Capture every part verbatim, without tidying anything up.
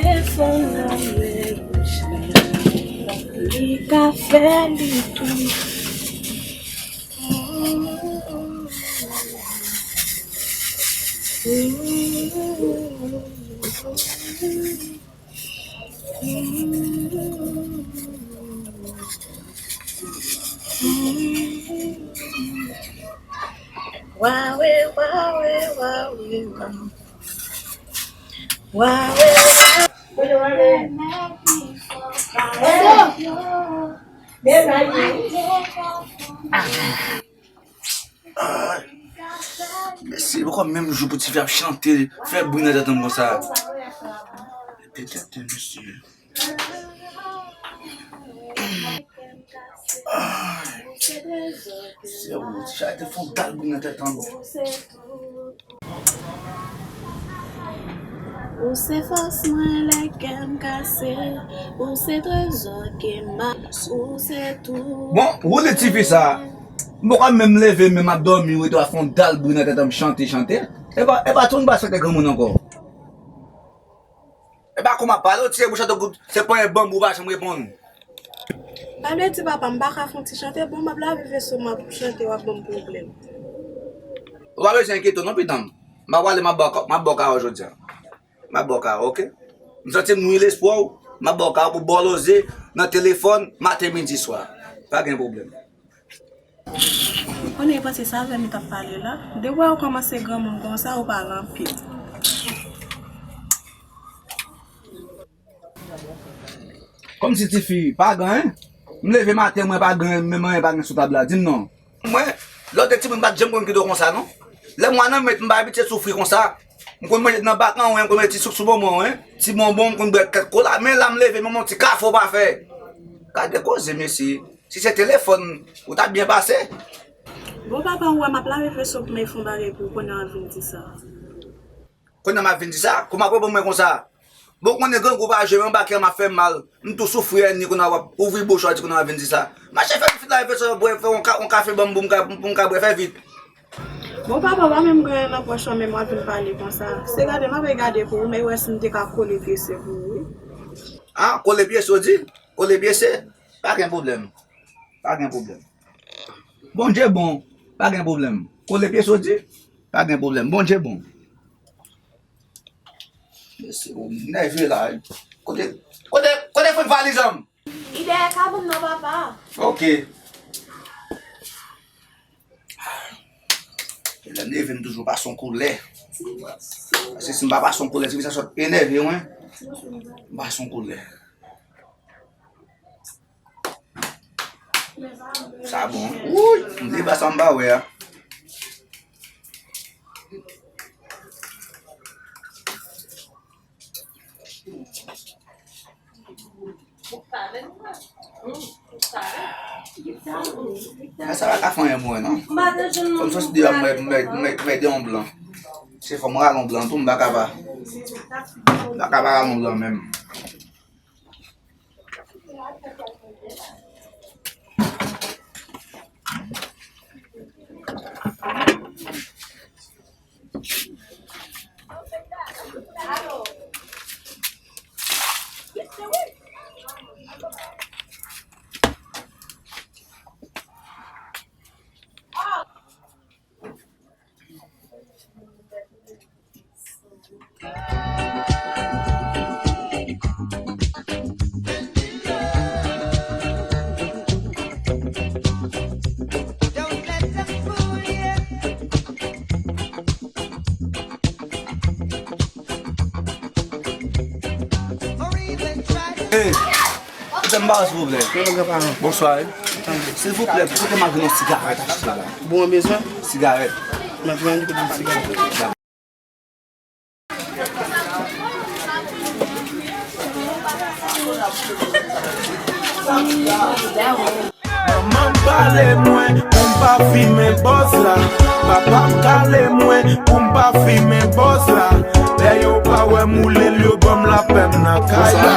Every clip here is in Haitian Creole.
Telefòn nan men bouch mwen, li ka fè li tou. Wawe, wawe, wawe, wawe. Wawe, wawe. Mesye, poko menm jou pou tifi ap chante, fè bri nan tèt an konsa. Petèt, mesye. Ay. Se ou, ti chay te fè yon dal bri nan tèt an. Ou se fòs mwen lè kè m kase, ou se trezò ke m a, ou se tou. Bon, woule tifi sa. M poko menm leve, menm ap dòmi, ou rete w ap fè yon dal bri nan tèt an, chante, chante. E pa, e pa tou m pa chante granmoun ankò. E pa kòman pale, w tire bouch atò kout, se pran yon banm ou pa janm reponn. Sa vle di papa, m pa ka fè yon ti chante, bon, m ap lave veso, m ap chante, w ap ban m pwoblèm. Ou pa bezwen enkyete w non, pitit mwen. M ap prale, m ap ba w ka-, m ap ba w kawo jodi a. M ap ba w kawo, oke? M santi m nwi lespwa w, m ap ba w kawo pou bòloze nan telefòn, maten, midi, swa. Pa gen pwoblèm. Ou konnen, panse se avè m li t ap pale la. Depi w kòmanse granmoun konsa, ou pale anpil. Kòmsi tifi pa gen anyen. M leve maten, mwen pa gen, menm anyen pa gen sou tab la. Di m non. Mwen, lè w te timoun, m pa t janm konn kite w konsa, non. Lè mwen nan men, m pa abitye soufri konsa. M konn manje nan bak an, wen, m konn manje ti souk sou bonbon, wen. Ti bonbon, m konn bwè kèk kola. Men la, m leve, menm yon ti kafe w pa fè. Gade koze, mesye. Si se telefòn, ou t ap byen pase. Bon, papa, ou wè m ap lave veso pou mwen fè yon bagay pou ou, kounye a w ap vin di sa. Kounye a m ap vin di sa? Kòman w ap reponn mwen konsa? Bon, ou konnen grangou pa jwe, men anba kè m ap fè m mal. M tou soufri, ènmi, kounye a w ap ouvri bouch ou, w ap di kounye a m ap vin di sa. Mache fè m fin lave veso, bwè, fè yon ka-, yon kafe ban m pou m ka, pou m ka bwè, fè vit. Bon, papa, w pa menm gen anyen nan pòch ou, menm w ap vin pale konsa. Se gade m ap regade pou ou, men w wè si m te ka kole pyese pou ou, wi. A, kole pyese, w di? Kole pyese? Pa gen pwoblèm. Pa gen pwoblèm. Bondye bon, pa gen pwoblèm. Kole pyese, w di? Pa gen pwoblèm. Bondye bon. Mesye, ou nève la. Kote, kote, kote fout valiz an? Li dèyè kabòn nan, papa. Oke. Lè m leve, m toujou pase yon koulè. Paske si m pa pase yon koulè, se sa sot enève, wi. M pase yon koulè. Sa bon. Wouy, m te ba sa m pa wè a. Men sa pa ka fè anyen pou mwen, non. Fò m soti deyò, m mèt, m mèt, m mèt, m mèt de yon blan. Se fò m rale yon blan tou, m pa ka pa. M pa ka pa rale yon blan menm. Hey, kite m ba w silvouplè. Bonswa, wi. Silvouplè, kote m ap jwenn yon sigarèt achte la? Bon, ou bezwen? Sigarèt. M ap jwenn kote sigarèt. Manman m pale mwen pou m pa fimen bòz la. Papa m kale mwen pou m pa fimen bòz la. Lè yo pa wè m woule l, yo ban m lapèn nan kay la.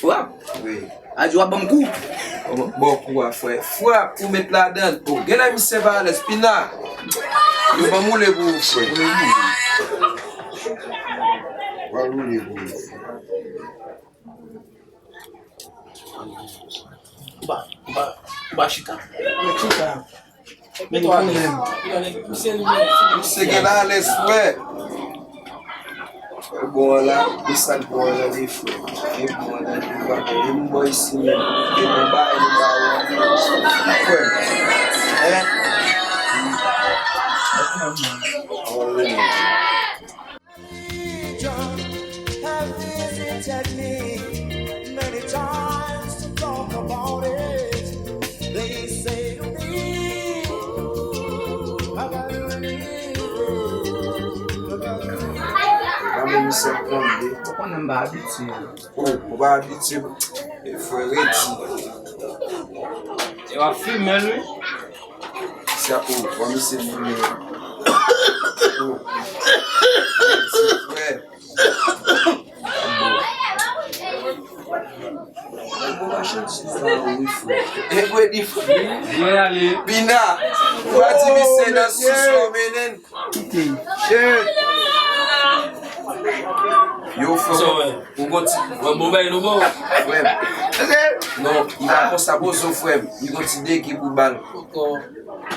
Frap. Wi. A di w ap ban m kou. Bon, bon kou a, frè. Frap, ou met ladan l. O, genlè misye pa alèz. Pina, yo ban m woule pou ou, frè. W ap woule pou ou. Ou pa, ou pa, ou pa chita. Mwen chita. Misye gen alèz, frè. Bon, la, e sa k bon an tande, frè. E bon an tande, frè. E m bò isi menm. E bon bagay nou ba ou an frè. Hein? Legion have visited me many times to talk about it. They say to me, Mwen menm misye ap tande. Ou konnen m pa abitye. O, ou pa abitye. E frè, redi. E w ap fimen l, wi. Sa pou, pou misye fimen. O. Redi, frè. Bon machann, si sa, wi, frè. E vre di, frè. Pina, ou pa di misye nan sous yo mennen. Kite. Shit. Yo, frè. Sa w wè? Ou gon ti, wè, bon bagay nou ba w. Frè m. Non, li pa konsa, poze w, frè m. Li gon ti degi pou bal.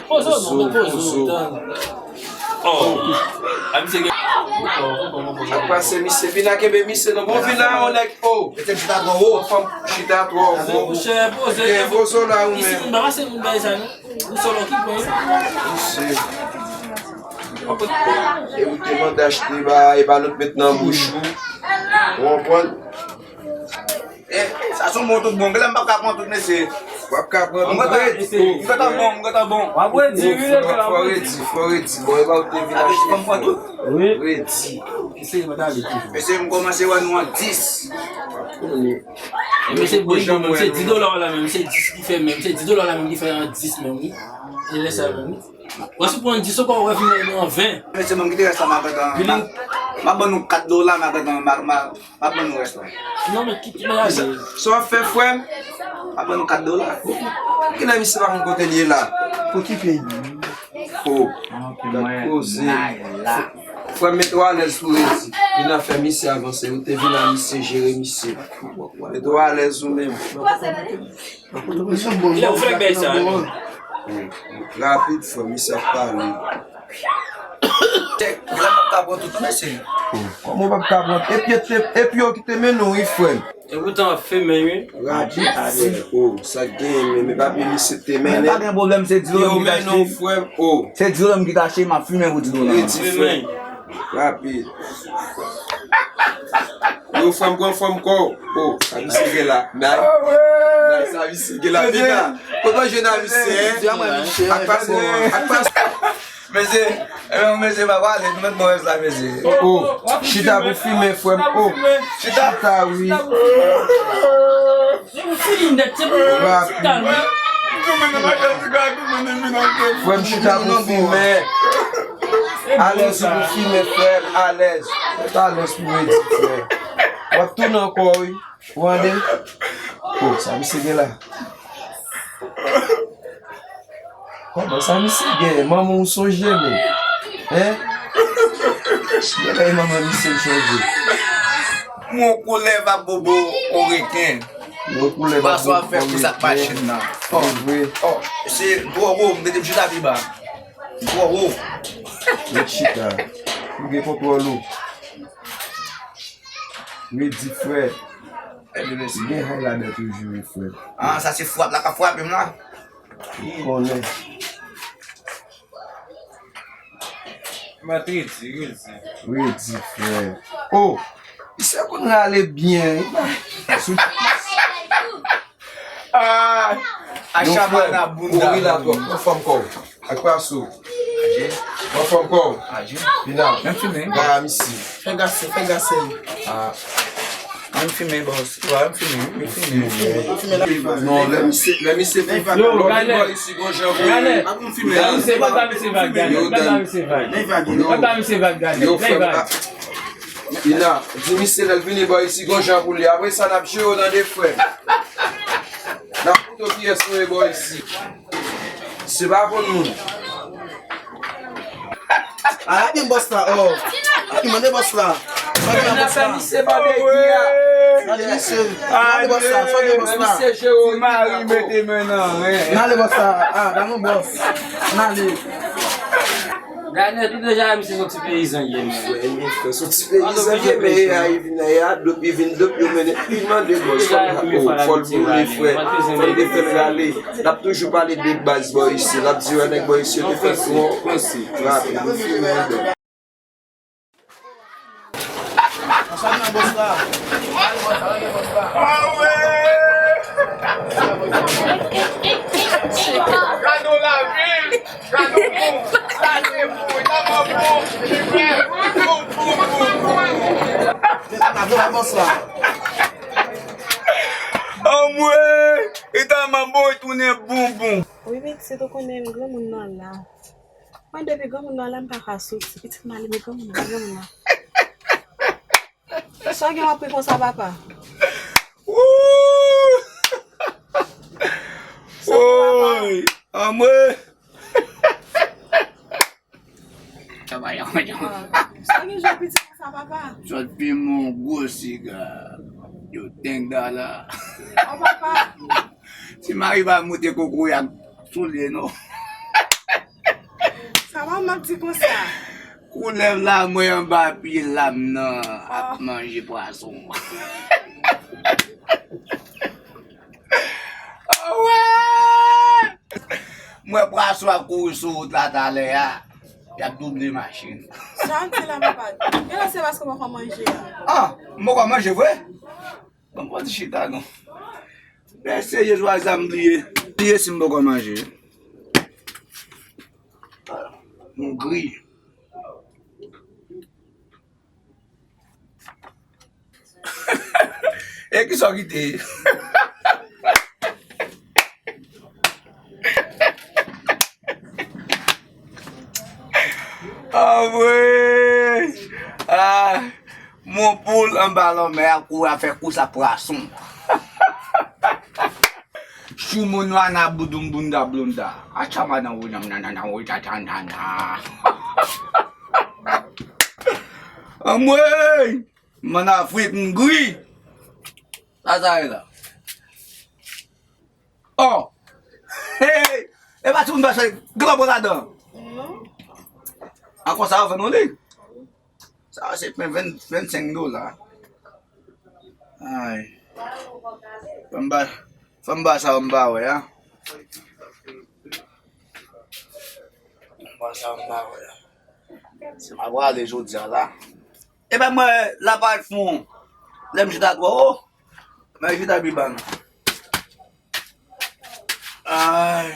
Poze w non, poze w, tann. Oh. A misye gen. Ak pase misye, Pina kenbe misye non. Bon, Pina, yon nèg, oh. Mete chita twò wo. Fanm chita twò wo. Monchè, poze. Gen poze w la, ou menm. Isi, moun pa pase moun bay sa, non. Ou solo ki pran. Misye. E ou te mande achte ba, e ba lòt met nan bouch ou. Ou konprann? Eh, sa se yon mo tout bon. Genlè m p ap ka pran tout, mesye. W ap ka pran tout, redi. M gentan bon, m gentan bon. W ap redi, wi, fò redi, fò redi. Bon, e ba ou te vin achte. Fò m pran tout. Wi. Redi. Mesye, m kòmanse wè nou an dis. Mesye, bon, bon, se dis dola la menm, se dis ki fè menm, se dis dola la menm ki fè an dis menm, wi. E lè sa menm, wi. Wè, si w pran dis, ou ka wè vin nan ven. Mesye, ban m kite rès la, m ap ban nou kat dola, m ap ban nou, m ap, m ap, m ap ban nou rès la. Non, men kite, men ale. Sa w ap fè, frè m? M ap ban nou kat dola. Kilè misye pa konn kote l ye la? Pou ki peyi? O, gad koze. Frè m, mete w alèz pou redi. Vin a fè misye avanse. Ou te vin a misye, jere misye. Mete w alèz ou menm. Kilè ou fè bèy sa, wi? Rapid, frè, misye ap pale. Tèk, la m ap ka pran tout, mesye. Kòman w p ap ka pran? Epi, epi, epi yo ki te mennen w, wi, frè m. E poutan, ap fimen, wi. Rapid, frè. O, sa k genyen, men, men pa bliye misye te mennen. Men pa gen pwoblèm, se di dola m ki t achte. Yo mennen w, frè m. O. Se di dola m ki t achte, m ap fimen pou di dola m. Redi, frè. Rapid. Yo, frè m, pran fòm kò w. O, sa misye gen la. Nay. Nay, sa misye gen la. Pina, kote w jwenn a misye, hein? Ak pas, ak pas. Mesye, eh, mesye, pa pale, nou mèt bon rès la, mesye. O, chita pou fimen, frè m. O, chita, wi. Se pou fini nèt, se pou fini nèt. Frè m, chita pou fimen. Alèz pou fimen, frè m, alèz. Mete alèz pou redi, frè. W ap tounen ankò, wi. Ou tande? O, sa misye gen la? Kòman sa misye gen? Manman w sonje, men. Hein? Genlè e manman misye l sonje. Yon koulèv ap bobo yon reken. Yon koulèv ap bobo yon reken. Pase w ap fè kou sa k pa chen nan. O, se twò wo, m mete m chita pi ba. Twò wo. Ret chita. M gen kontwòl ou. Redi, frè. Gen hay ladan toujou, wi, frè. Ah, sa se frap la k ap frape m la. Ou konnen. Mwen te di, redi. Redi, frè. Oh! Misye konn rale byen. Ah! Achabana bounda. Ou ri la twòp. Anfòm kò w. Ak pa sou. Aje. Anfòm kò w. Aje. Vina. Menm fimen. Ba misye. Fè gason, fè gason. Ah. Menm fimen, boss. Wa, menm fimen. Menm fimen. Non, lè misye, lè misye fin fè lòt bò isi gon jan pou li. Gade misye vag, gade. Gade misye vag. Gade misye vag, gade. Yo fè Ina, di misye lè l vini bò isi gon jan pou li. Apre sa, n ap jere w nan de frè. N ap montre w kiyès nou ye bò isi. Se pa konn moun. A, la gen bòs la, oh. Ki mande bòs la. Sa gen bòs la. Misye pa de ki a. Gade misye. Gade bòs la, sa gen bòs la. Misye jere w. Ti mari mete men nan ren. N ale bòs la. Ah, gade yon bòs. N ale. Gade, tout deja, misye se yon ti peyizan li ye, men. Frè, li fè se yon ti peyizan li ye, men e a, li vin, e a, dòp, li vin dòp, yo mennen, li mande bòs, fò l, fò l boule, frè, fò l te fè l rale. N ap toujou pale de baz bò isi, n ap di, wè, nèg bò isi, yo te fè twò rapid. Ansanm nan bòs la. Gade yon lavil, gade yon bon, sa se bon, sa mò bon, li fè, boum, boum, boum, boum. Gade yon bòs la. Anmwey, li tèlman bon, li tounen bonbon. Wi, pitit, ou konnen granmoun nan la. Mwen, depi granmoun nan la, m pa ka soti. Pitit m ale, men granmoun nan, granmoun nan. Sa w gen w ap ri konsa, papa? Wouy! Sa w gen, papa? Woy! Anmwey! Sa w gen jwe pitit konsa, papa? Sot fimen yon gwo siga. Yo, teng dala. Oh, papa! Ti mari pa moute kokorat sou li, non. Sa manman di konsa? Koulèv la, mwen anba pye lam nan ap manje pwason. Anmwey! Mwen pwason ap kouri sou wout la talè a. Y ap double machin. Sa w di la, papa? Genlè se paske w poko manje a. Ah, m poko manje vre? Ban m fè ti chita non. Lè serye, swazi m bliye. Bliye si m poko manje. Nou gri. E kisa w kite? Anmwey! Ah! Mon poul anba lanmè a kouri ap fè kous a pwason. Choumounwana boudoum bounda blonda. Acha madan wou nan nan nan nan wou ta ta ta ta. Anmwey! Mannafrik m gri. Sa sa ye la? Oh! Hey! E pa timoun pa fè granbo ladan. Non. Ankò sa yo vann ou li? Sa se pen ven, vennsenk dola. Ay. Fanm ba, fanm ba sa yo m pa wè a. Fanm ba sa yo m pa wè a. Se m ap prale jodi a la. Epa mwen, la pa fon. Lè m chita twò wo. Mwen chita pi ba non. Ay.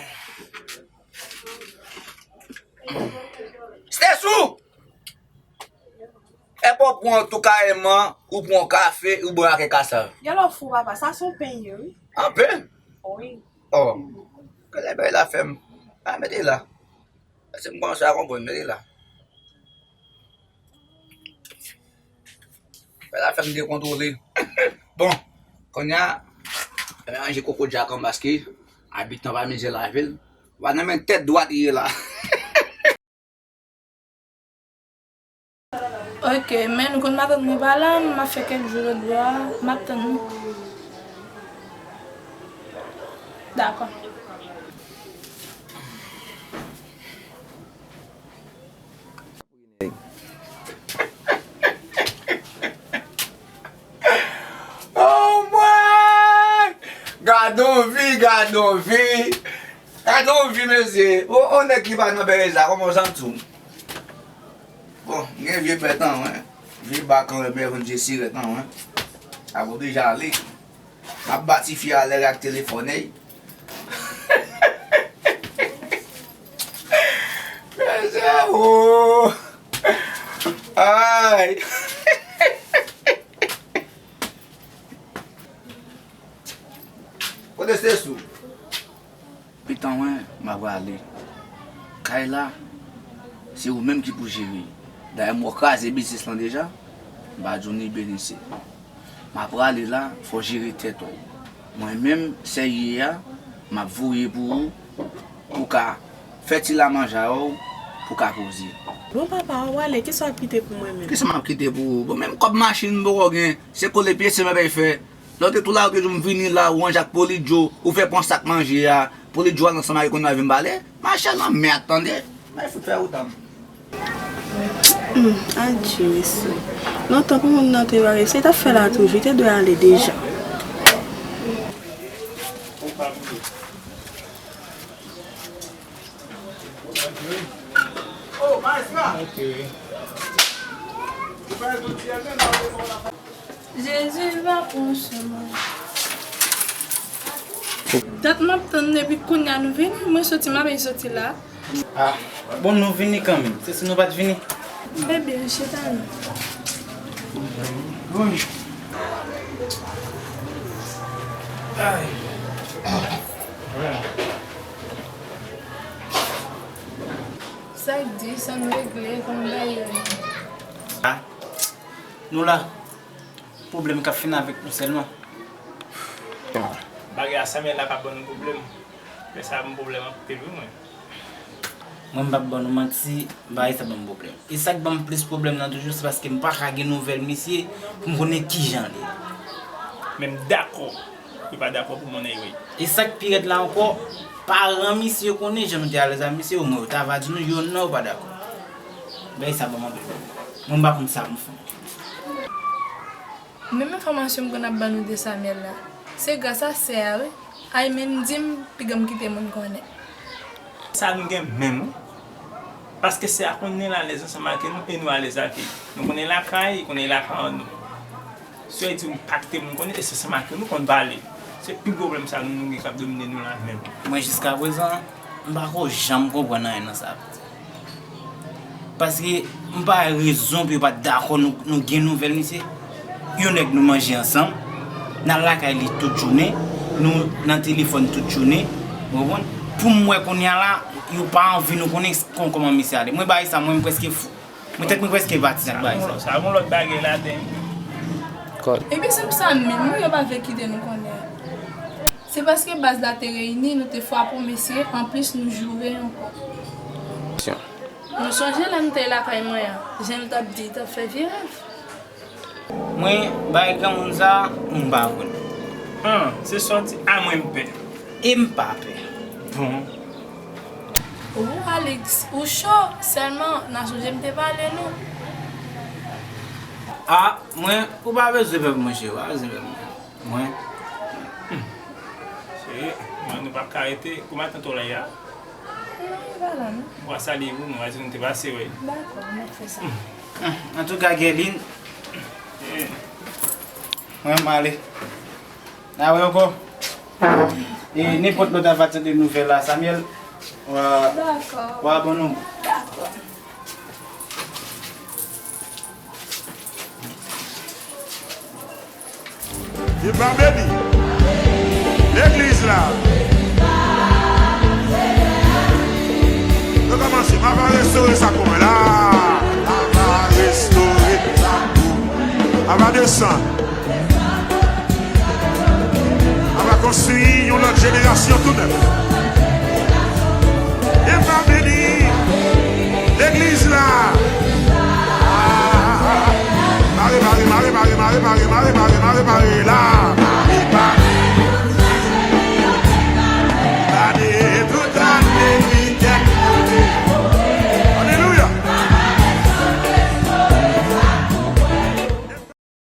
Stesou! Epa w pran tou kareman, ou pran kafe, ou bwè ak kasav. Gèlè w fou, papa. Sa se yon pen ye, wi. An pen? Wi. Oh. Gade bagay la fè m. A, mete la. Se m kòmanse a konprann, mete la. Fè la fè m dekontwole. Bon, kounye a, manje koko djak an paske abitan pa mizè lave l. Wa nan men tèt dwat li ye la. Ok, men nou konn matant mwen pa la, m ap fè kèk jou lòt bò a, m ap tann nou. Dakò. Gade yon vi. Gade yon vi, mesye. O, o, nèg ki pa nan bèlèz la, kòman w santi w? Bon, m gen vye pèt an mwen. Vye bak an mwen, men je sirèt an mwen. Ap oblije ale. M ap bati fi a lè ak telefòn, ey. Mesye, o. Ay. Kote se sou? Pitan mwen, m ap prale. Kay la, se ou menm ki pou jere. Dayè, m wè w kraze biznis lan deja. M pa di w ni benise. M ap prale la, fò w jere tèt ou. Mwen menm, sèye a, m ap voye pou ou, pou w ka fè ti lamanje a ou, pou w ka poze. Bon, papa, w ale, kisa w ap kite pou mwen menm? Kisa m ap kite pou ou? Bon, menm kòb machin m poko gen, se kole pye, se mèbèy fè. Lè w te tou la, ou te di m vini la, ou ranje ak Polidjo, ou fè pran sak manje a, Polidjo al ansanm avèk yon nèg vin pale. Mache nan mèd, tande. Bay fout fè wout an. Hmm, adje, mesye. Lontan pou moun nan te pare, se t ap fè la toujou, te dwe ale deja. Ok. Jezi va pran swen mwen. Dat m ap tann depi kounye a nou vini, mwen soti, m ap soti la. Ah, bon, nou vini kanmenm. Se si nou pa t vini? Ebyen, chita nou. Ay. Sa k di, sa n regle, kòman bagay yo ye? Ah, nou la. Pwoblèm k ap fini avèk nou sèlman. Bagay a Samuel la pa ban nou pwoblèm. Lè sa a ban m pwoblèm anpil wi mwen. Mwen m p ap ban nou manti, bagay sa ban m pwoblèm. E sa k ban m plis pwoblèm nan toujou, se paske m pa ka gen nouvèl misye pou m konnen kijan l ye. Men m dakò. Yo pa dakò pou mwen anyway. E sa k pi rèd la ankò, paran misye konnen jan nou te alèz ak misye, omwen yo ta va di nou, yo non, yo pa dakò. Bagay sa ban m anpil pwoblèm. Mwen m pa konn sa pou m fè. Menm enfòmasyon m konn ap ban nou de Samuel la, se gras a sè a wi. Aymen di m piga m kite moun konnen. Sa nou gen menm wi. Paske sè a konnen l alèz ansanm ak nou e nou alèz ak li. Nou konnen lakay, li konnen lakay an nou. Sè a di m pa kite moun konnen e se ansanm ak nou konn pale. Se pi gwo pwoblèm sa nou, nou gen k ap domine nou la menm. Mwen jiskaprezan, m pako janm konprann anyen nan sa. Paske m pa wè rezon pou yo pa t dakò nou, nou gen nouvèl misye. Yon nèg nou manje ansanm, n al lakay li tout jounen, nou nan telefòn tout jounen, ou konprann? Pou m wè kounye a la, yo pa anvi nou konnen kon-, kòman misye ale. Mwen bagay sa, mwen m prèske fou. Mwen tèt mwen prèske pati ak bagay sa. Sa gon lòt bagay ladan. Epi se pou sa menm wi yo pa vle kite nou konnen. Se paske baz la te reyini, nou te fwa pou mesye, anplis nou joure ankò. Nou sonje lè n te lakay mwen an, jan l t ap di, l t ap fè vye rèv. Mwen, bay granmoun sa, m pa konn. An, se sòti a mwen m pè. E m pa pè. Bon. Ou, Alix, ou cho, sèlman, nan sonje m te pale nou. A, mwen, ou pa bezwen pè pou mwen, cheri, ou pa bezwen pè pou mwen. Mwen. Hmm. Cheri, mwen, nou p ap ka rete. Kòman tante w la ye a? Non, li pa la, non. Mwen salye ou, mwen va di nou te pase, wi. Dakò, n ap fè sa. Hmm. Antouka, Guerline, mwen, m ale. N a wè ankò. E nenpòt lè w ta va tande nouvèl la, Samuel, w a, dakò, w a ban nou. Dakò. Li pa beni. Legliz la. Nou kòmanse. M ava restore sa pou mwen la. M ava restore sa pou mwen. M ava desann. M ava konstwi yon lòt jenerasyon tou nèf.